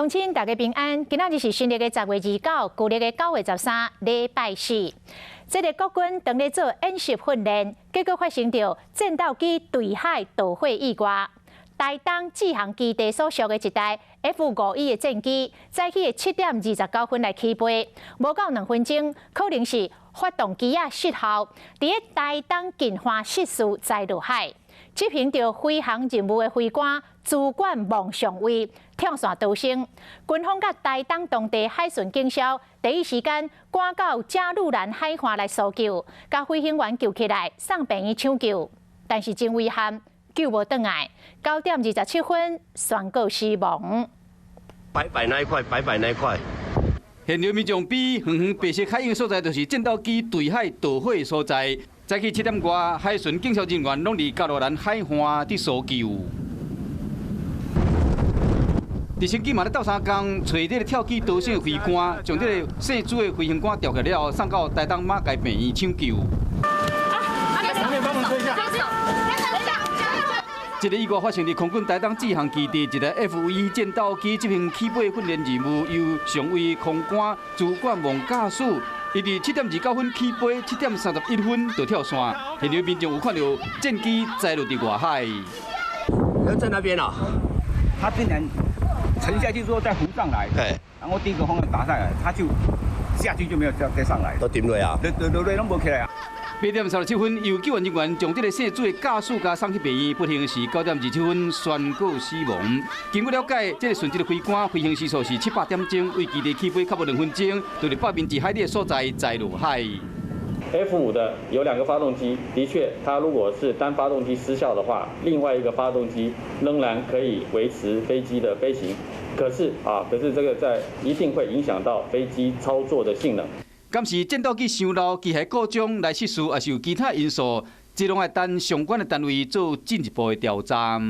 鄉親大家平安，今仔日是新曆的10月29，舊曆的9月13，禮拜四。這个國軍當咧做演習訓練，結果發生著戰鬥機墜海導火意外。台東志航基地所屬的一台 F-5E 的戰機，早起的7點29分來起飛，無夠2分鐘，可能是發動機仔失效，佇咧台東近岸失事栽落海。執行著飛行任務的飛官主管王尚威跳傘逃生，軍方佮台東當地海巡警消第一時間趕到嘉路蘭海岸來搜救，共飛行員救起來送病院搶救，但是真遺憾，救無轉來。9點27分宣告死亡。白白那一塊，白白那一塊。現場民眾比遠遠白色海域所在，就是戰鬥機墜海導火的所在。早起7點外，海巡警消人員攏佇嘉路蘭海岸佇搜救。直升機嘛咧鬥相共，揣這个跳機逃生的飛官，將這个姓朱的飛行官調起來了後，送到台東馬偕病院搶救。這个意外發生佇空軍台東志航基地，一台 F-5E 戰鬥機執行起飛訓練任務，由上尉空官主管王駕駛，伊佇7點29分起飛，7點31分就跳傘。現場民眾有看著戰機栽落佇外海。在那邊啊，他竟然沉下去之後再浮上來，然後第一個風浪打上來，他就下去就沒有再上來。都沉落啊？落落落攏無起來啊！8點37分，由救援人員將這个姓朱的駕駛共送去病院，不幸是9點27分宣告死亡。經過了解，這个殉職的飛官飛行時速是700點鐘，為基地起飛較無2分鐘，就佇北面一海里的所在栽落海。 F-5的有兩個發動機，的確，它如果是單發動機失效的話，另外一個發動機仍然可以維持飛機的飛行。可是啊，可是這個在一定會影響到飛機操作的性能。敢是戰鬥機傷老、機械故障來失事，抑是有其他因素，這攏愛等相關的單位做進一步的調查。